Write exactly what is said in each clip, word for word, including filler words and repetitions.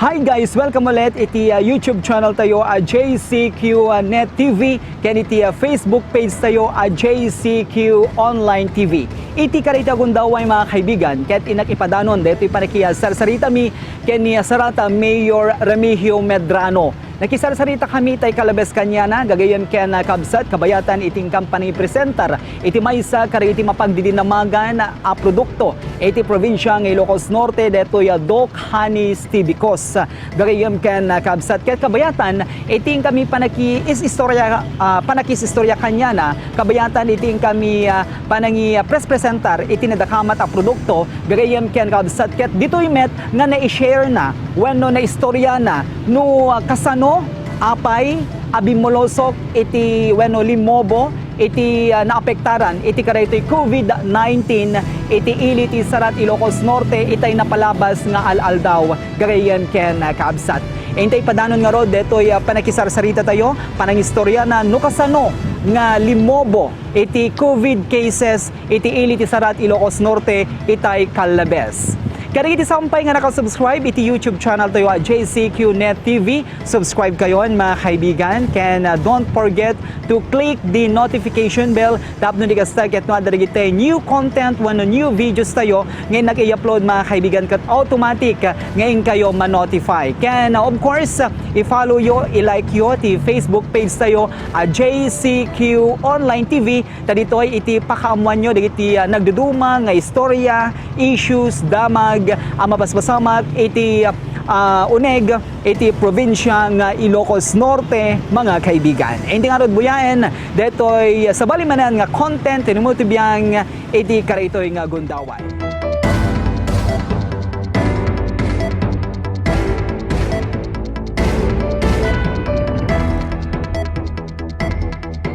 Hi guys! Welcome ulit iti, ah, YouTube channel tayo, ah, J C Q Net T V, ken iti, ah, Facebook page tayo, ah, J C Q Online T V. Iti karita gundaway, mga kaibigan, ket innak ipadanon daytoy panakisarsarita mi ken ni, ah, Sarata Mayor Remigio Medrano. Nakisarsarita kami tay kalabes kaniana, gagayyem ken, ah, kabsat, kabayatan iti inkam panangipresentar iti maysa kadagiti mapagdidinamagan a produkto iti probinsia nga Ilocos Norte, daytoy, ah, Doc Honey Stevicos. Gagayyem ken, ah, kabsat, ket kabayatan iti inkami panaki-is-istorya, ah, panakis-istorya kaniana, kabayatan iti inkami, ah, panangipres-presentar iti nadakamat a produkto, gagayyem ken kabsat, ket ditoy met nga nai-share na wenno naistorya na no, ah, kasano apay a bimmulusok iti wenno limmubo iti, ah, naapektaran iti kadaytoy covid nineteen iti ili ti Sarat, Ilocos Norte, itay napalabas nga al-aldaw, gagayyem ken, ah, kabsat. Intay padanon ngarud daytoy, ah, panakisarsarita tayo, panangistorya na no kasano nga limmubo iti covid cases iti ili ti Sarat, Ilocos Norte, itay kalabes. Kadagiti sampay nga nakasubscribe iti YouTube channel tayo a J C Q Net T V, subscribe kayon, mga kaibigan, ken, ah, don't forget to click the notification bell tapno di kasta ket no adda dagiti new content wenno new videos tayo nga innak i-upload, mga kaibigan, ket automatic nga inkayo ma-notify. Ken, ah, of course, i-follow yo, i-like yo ti Facebook page tayo a J C Q Online T V. Ta ditoy iti pakaammoanyo dagiti, ah, nagduduma nga istorya, issues, damag a mapaspasamak iti, ah, uneg iti probinsia nga Ilocos Norte, mga kaibigan. Inti ngarud buyaen daytoy sabali manen nga content ti numutubang iti karaytoy nga gundaway.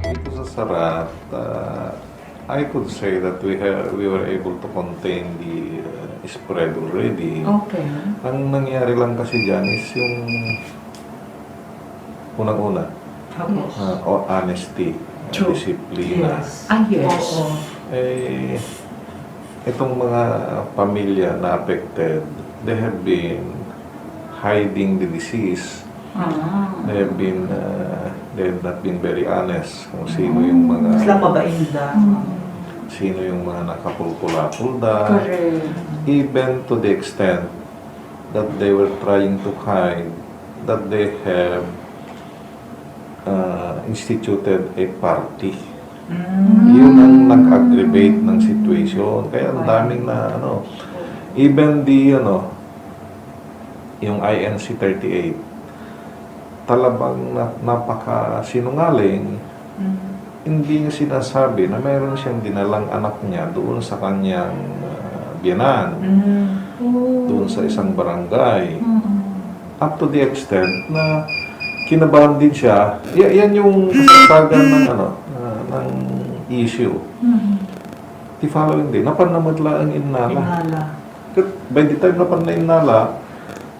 Dito sa Sarat, ah, I could say that we have, we were able to contain the, uh, spread already. Okay. Ang nangyari lang kasi dyan is yung unang-una, Tapos? ah, o honesty, True. disiplina. Yes. Ah, yes. Oo. Eh, itong mga pamilya na affected, they have been hiding the disease. Ah. They have been, uh, they have not been very honest kung sino yung mga Sila mabainda. Mm. sino yung mga nakapulpula-pulda. Correct. Even to the extent that they were trying to hide that they have, uh, instituted a party. Mm. Yun ang nag-aggravate ng situation. Kaya ang daming na, ano, even the, ano, yung I N C thirty-eight, talabang na, napakasinungaling, Mm. hindi niya sinasabi na mayroon siyang dinalang anak niya doon sa kanyang, ah, biyanan, Mm. doon sa isang barangay. Mm. Up to the extent na kinabahan din siya. Ya-, yan yung kasagsagan ng, ano, ah, ng issue. Mm. The following day, napan na met laeng innala. Innala. Ket by the time napan na innala,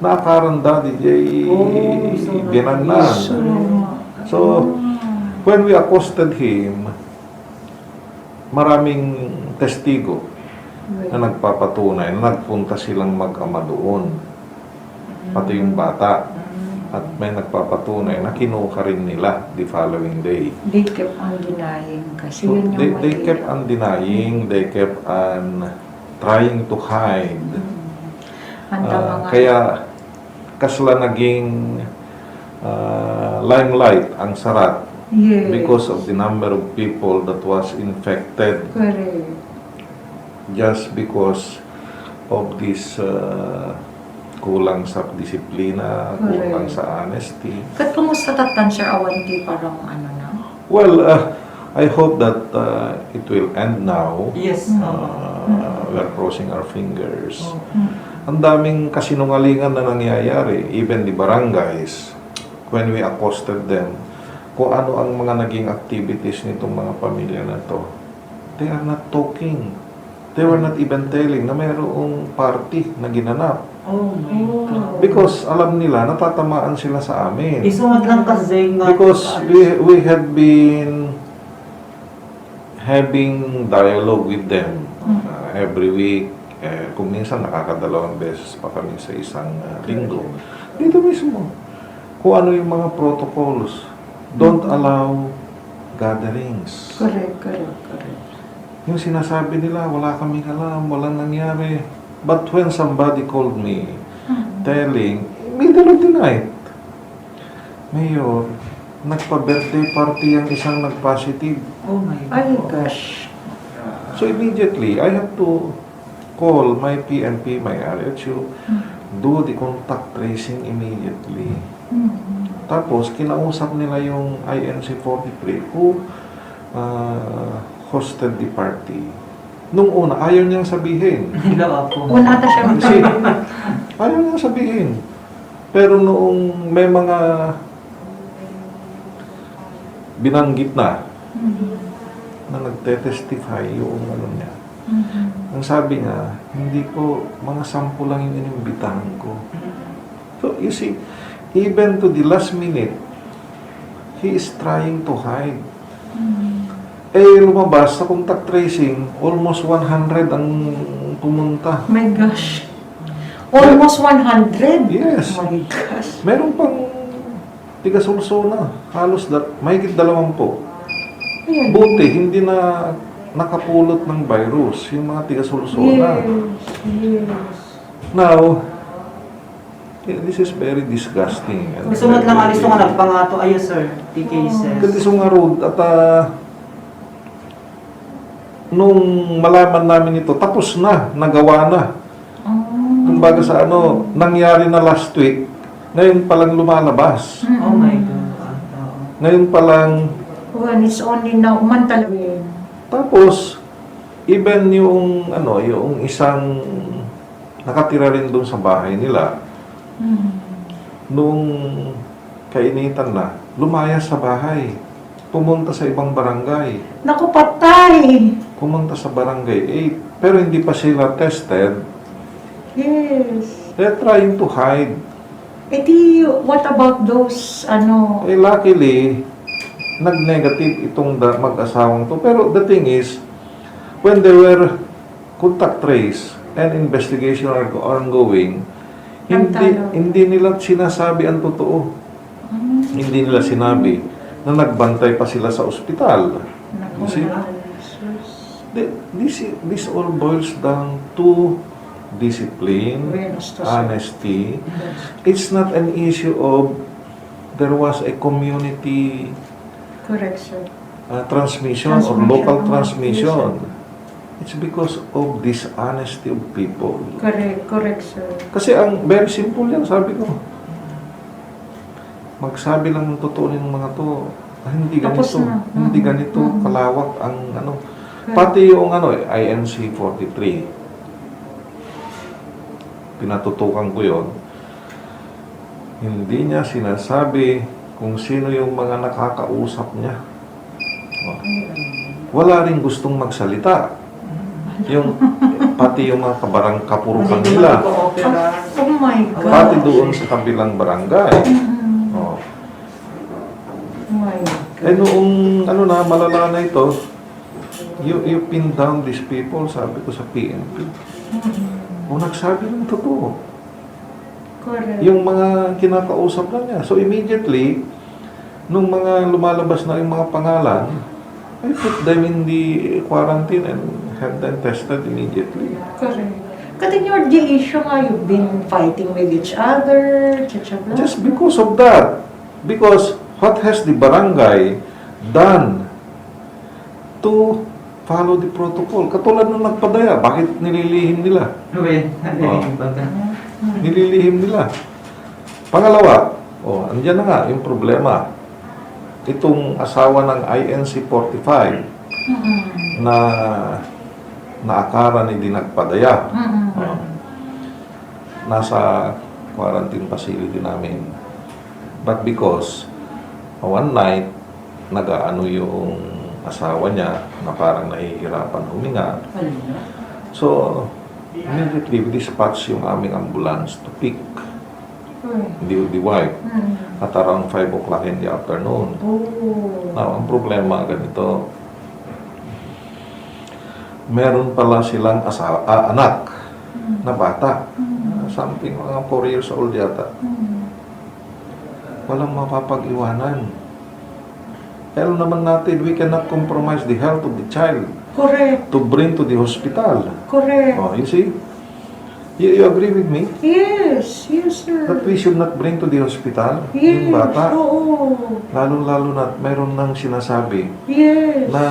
naakaran da diay Oo, so biyanan na. issue. So, Ah. when we accosted him, maraming testigo na Right. nagpapatunay na nagpunta silang mag-ama doon. Pati yung bata. Mm. At may nagpapatunay na kinuha rin nila the following day. They kept on denying kasi So, yun yung they, they mahirap. kept on denying, they kept on trying to hide. Mm. Ang Ah, tama nga. kaya, kasla naging, ah, limelight ang Sarat Yes. because of the number of people that was infected. Correct. Just because of this, uh, kulang sa disiplina, Correct. kulang sa honesty. Ket kumusta tattan, sir, awan ti parang ano na? Well, uh, I hope that, uh, it will end now. Yes, Uh, ma'am. Mm. we are crossing our fingers. Oh. Mm. Ang daming kasinungalingan na nangyayari, even the barangays, when we accosted them, kung ano ang mga naging activities nitong mga pamilya na to, they are not talking. They were not even telling na mayroong party na ginanap. Oh my Oh. God. Because alam nila, natatamaan sila sa amin. Isunod lang kasi nga Because we, we had been having dialogue with them, Mm. uh, every week. Eh, kung minsan, nakakadalawang beses pa kami sa isang, uh, linggo. Dito mismo. Kung ano yung mga protocols. Don't allow gatherings. Correct, correct, correct. Yung sinasabi nila, "Wala kaming alam, walang nangyari." But when somebody called me, telling, middle of the night, "Mayor, nagpa-birthday party ang isang nag-positive." Oh my God. Ay, gosh. So immediately, I have to call my P N P, my R H U, do the contact tracing immediately. Tapos, kinausap nila yung I N C forty-three who, ah, hosted the party. Nung una, ayaw niyang sabihin. Hello, Apo. Wala ata siya. Kasi, ayaw niyang sabihin. Pero noong may mga binanggit na, na nagte-testify yung ano niya. Ang sabi niya, "Hindi po, mga sampu lang yung inimbitahan ko." So, you see, even to the last minute, he is trying to hide. Eh, lumabas sa contact tracing, almost one hundred ang pumunta. My gosh. Almost one hundred? Yes. My gosh. Meron pang tiga Solsona, halos da-, mahigit dalawampu. Ayan. Buti, hindi na nakapulot ng virus yung mga tiga Solsona. Yes, yes. Now, eh, this is very disgusting. And Gusto mo very, lang alis very nga nagpangato, ayo, sir, T K, sir. Kadi so nga road at, ah, nung malaman namin ito, tapos na, nagawa na. Oh. Kumbaga sa ano, nangyari na last week, ngayon palang lumalabas. Oh my God. Oo. Ngayon palang When it's only now, man talaga. Tapos, even yung, ano, yung isang nakatira rin doon sa bahay nila, nung kainitan na, lumayas sa bahay. Pumunta sa ibang barangay. Naku, patay! Pumunta sa barangay eight, pero hindi pa sila tested. Yes. They're trying to hide. Eh di, what about those, ano? Eh, luckily, nag-negative itong da-, mag-asawang to. Pero the thing is, when they were contact trace and investigation are go-, ongoing, hindi, hindi nila sinasabi ang totoo. Hindi nila sinabi na nagbantay pa sila sa ospital. You see? This, this, this all boils down to discipline, honesty. It's not an issue of there was a community Correct, sir. Ah, transmission or local transmission. It's because of dishonesty of people. Correct, correct, sir. Kasi ang very simple yan, sabi ko. Magsabi lang ng totoo yung mga to. Ah, hindi ganito. Tapos na. Hindi ganito kalawak ang ano. Correct. Pati yung ano, eh, I N C forty-three. Pinatutukan ko yon. Hindi niya sinasabi kung sino yung mga nakakausap niya. Oh. Wala rin gustong magsalita. Yung, pati yung mga kabarang-, kapurukan nila. Oh my God. Pati doon sa kabilang barangay. Mm-mm. Oh. Oh my God. Eh, noong, ano na, malala na ito, you, you pin down these people, sabi ko sa P N P. Mm-mm. O, nagsabi ng totoo. Correct. Yung mga kinakausap na niya. So, immediately, nung mga lumalabas na yung mga pangalan, I put them in the quarantine and have them tested immediately. Correct. Continue the issue nga you've been fighting with each other, cha, cha, bla. Just because of that. Because what has the barangay done to follow the protocol? Katulad nung nagpadaya, bakit nililihim nila? Uy, nililihim ba? Nililihim nila. Pangalawa, oh, andyan na nga yung problema. Itong asawa ng I N C forty-five na naakaran ni di nagpadaya. Mm-mm. Oh. Nasa quarantine facility namin. But because, uh, one night, nag-aano yung asawa niya na parang nahihirapan huminga. Ano na? So, immediately, we dispatch yung aming ambulance to pick the, the wife at around five o'clock in the afternoon. Oh. Now, ang problema, ganito, meron pala silang asa-, ah, anak na bata. Mm. Ah, something, mga four years old yata. Mm. Walang mapapag-iwanan. Alam naman natin, we cannot compromise the health of the child Correct. to bring to the hospital. Correct. Oh, you see? You, you agree with me? Yes, yes, sir. That we should not bring to the hospital Yes, yung bata. Oo. Lalo-lalo na mayroon nang sinasabi Yes. na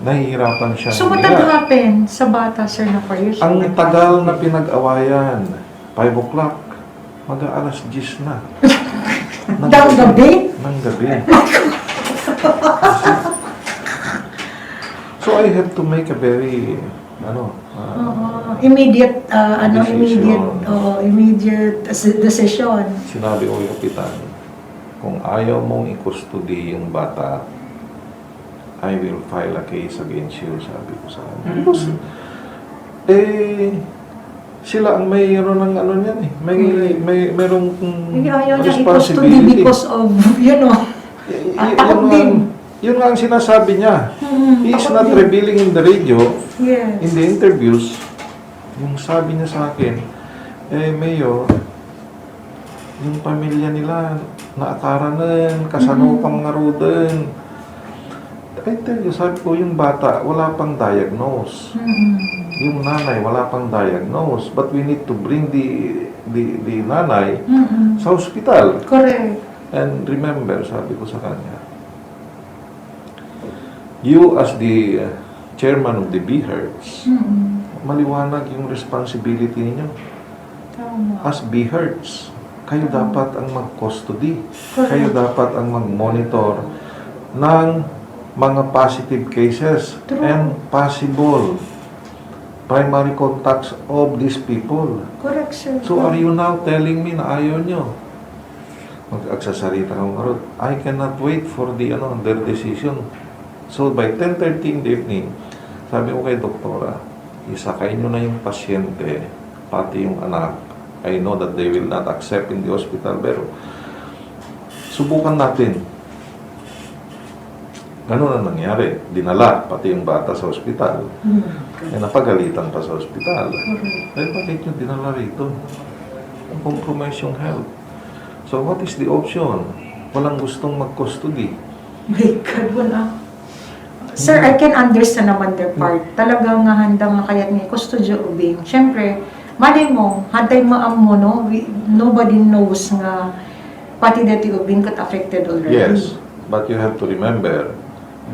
nahihirapan siya So, what huminga. Happened sa bata, sir, na four years Ang old? tagal na pinag-awayan, five o'clock, mag-aalas diyes na. Ng gabi? Ng gabi. So I have to make a very, ano, uh, Oo. Immediate, uh, ano, Decision. Immediate, oo, immediate desi- decision. Sinabi ko kay Kapitan, kung ayaw mong i-custody yung bata, I will file a case against you, sabi ko sa kanya. Mm. Because, eh, sila ang may ano ng ano niyan eh. May, Mm. may, merong Hindi, ayaw niya i-custody responsibility. Because of, you know, Y- y- Atakot yun nga din. ang- Yun nga ang sinasabi niya. Mm, He is takot not din. revealing in the radio, Yes. in the interviews. Yung sabi niya sa akin, eh, Mayor, yung pamilya nila, naakaranen, kasano Mm. pang ngaruden. I tell you, sabi ko, yung bata, wala pang diagnose. Mm-mm. Yung nanay, wala pang diagnose. But we need to bring the, the, the nanay Mm-mm. sa hospital. Correct. And remember, sabi ko sa kanya, you as the uh, chairman of the BHERTs, Mm-mm. maliwanag yung responsibility ninyo. Tama. As BHERTs, kayo Tama. Dapat ang mag-custody. Correct. Kayo dapat ang mag-monitor ng mga positive cases True. And possible primary contacts of these people. Correct, sir. So are you now telling me na ayaw nyo? Mag-agsasarita ka, Marot. I cannot wait for the, ano, their decision. So by ten thirty in the evening, sabi ko kay Doktora, isakay nyo na yung pasyente, pati yung anak. I know that they will not accept in the hospital, pero subukan natin. Ganun ang nangyari. Dinala pati yung bata sa ospital. Hmm. Eh, napagalitan pa sa ospital. Correct. Eh, bakit yung dinala rito? Ang compromise yung health. So, what is the option? Walang gustong mag-custody. My God, wala. Sir, I can understand naman their part. Talaga nga handa nga kayat nga i-custody ubing. Siyempre, malay mo, haday maammo, no? We, nobody knows nga pati dati ubing ket affected already. Yes, but you have to remember,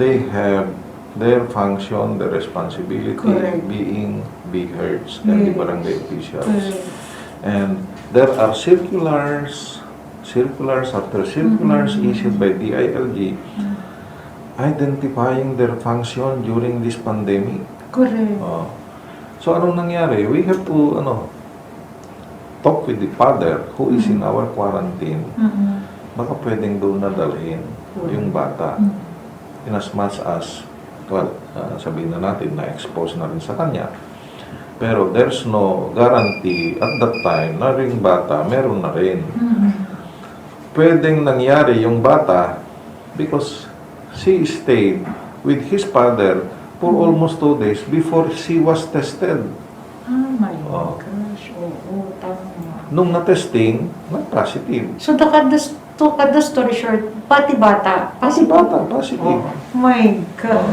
they have their function, their responsibility Correct. Being BHERTs and the Yes. Barangay officials. Correct. And there are circulars, circulars after circulars Mm-hmm. Issued by DILG Mm. Identifying their function during this pandemic. Correct. Oh. So anong nangyari? We have to ano talk with the father who is in our quarantine. Mm-mm. Baka pwedeng doon na dalhin Correct. Yung bata. Mm. In as much as, well, ah, sabihin na natin na expose na rin sa kanya. Pero there's no guarantee at that time na rin bata meron na rin. Mm-mm. Pwedeng nangyari yung bata because she stayed with his father for almost two days before she was tested. Ah, my Oh. Gosh. Oo, tama. Nung na-testing, nag-positive. So, the, the, to cut the story short, pati bata, Pati bata, positive. Oh my God.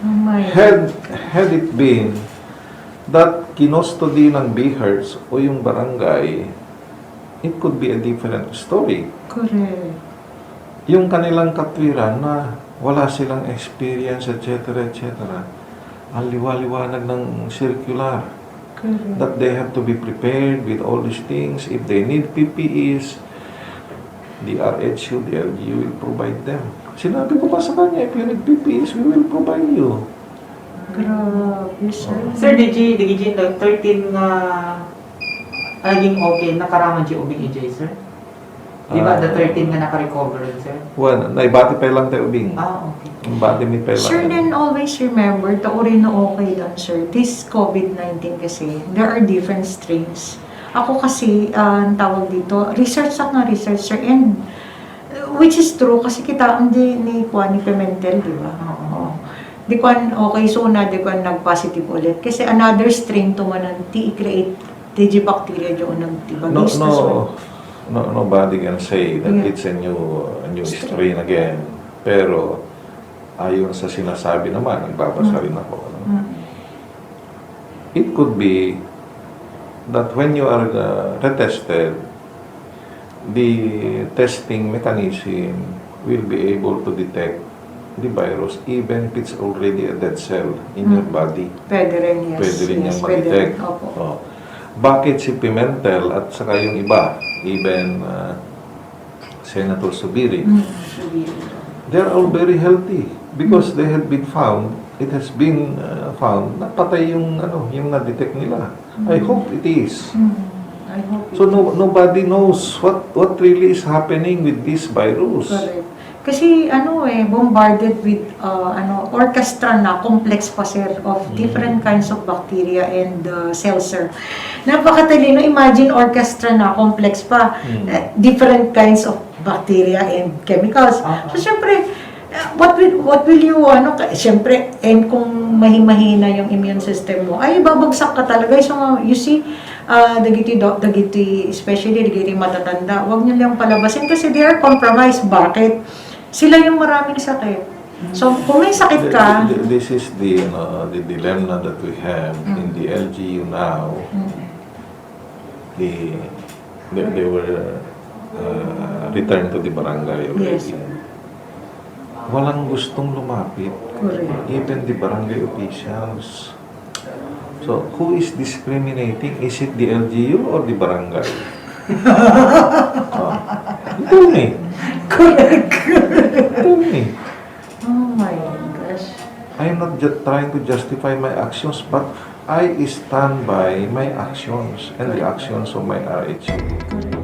Oh my Had, had it been that kinustody ng BHERTs o yung barangay, it could be a different story. Correct. Yung kanilang katwiran na wala silang experience, et cetera, et cetera, ang liwa-liwanag ng circular Correct. that they have to be prepared with all these things. If they need P P Es, the R H U, the L G U will provide them. Sinabi ko pa sa kanya, if you need P P Es, we will provide you. Grabe, sir. Sir, di G, di G, thirteen nga naging okay, nakaraman G O B E J, sir? Di ba, the Ah. thirteen nga nakarecover, sir? Well, naibati pa lang tayo, Bing. Ah, okay. Ang bati mi pa lang. Sir, then always remember, ta uri no okay lang, sir. This COVID nineteen kasi, there are different strains. Ako kasi, ah, ang tawag dito, research ak nga research, sir, and uh, which is true kasi kita hindi ni kuan ni Pimentel, di ba? Oo. Di kuan, okay, so na, di kuan, nag-positive ulit. Kasi another strain to man ang ti i-create, ti G bacteria di unang ti No, bagis, no. tas No, nobody can say that Yeah. It's a new, a new It's true. Strain again. Pero ayon sa sinasabi naman, nagbabasa Mm. rin ako, no? Mm. It could be that when you are, uh, retested, the testing mechanism will be able to detect the virus even if it's already a dead cell in your Mm. Body. Pwede rin, yes. Pwede rin Yes, niyang pwede ma-detect. rin. Opo. Oh. Bakit si Pimentel at saka yung iba, even, uh, Senator Subiri, Mm, Subiri. They are all very healthy because Mm. they have been found, it has been, uh, found na patay yung, ano, yung na-detect nila. I Mm. hope it is. Mm, I hope So it no, is. Nobody knows what, what really is happening with this virus. Correct. Kasi ano eh, bombarded with uh, ano, orchestra na complex pa, sir, of different Mm. kinds of bacteria and uh, cells, sir. Napakatalino, imagine orchestra na complex pa, Mm. eh, different kinds of bacteria and chemicals. Ah, ah. So syempre, uh, what will what will you ano, ka- syempre, and kung mahimahina yung immune system mo, ay babagsak ka talaga. So you see, uh, dagiti do, dagiti especially dagiti matatanda, wag niyo lang palabasin kasi they are compromised. Bakit? Sila yung maraming sakit. So kung may sakit ka, Th- th- This is the, ano, the dilemma that we have in Mm. the L G U now. Mm. The, they, they were, uh, returned to the barangay already. Yes, sir. Walang gustong lumapit. Correct. Even the barangay officials. So, who is discriminating? Is it the L G U or the barangay? Oh. You tell me. Correct. Tell me. Oh my gosh. I am not ju- trying to justify my actions, but I stand by my actions and the actions of my R H U.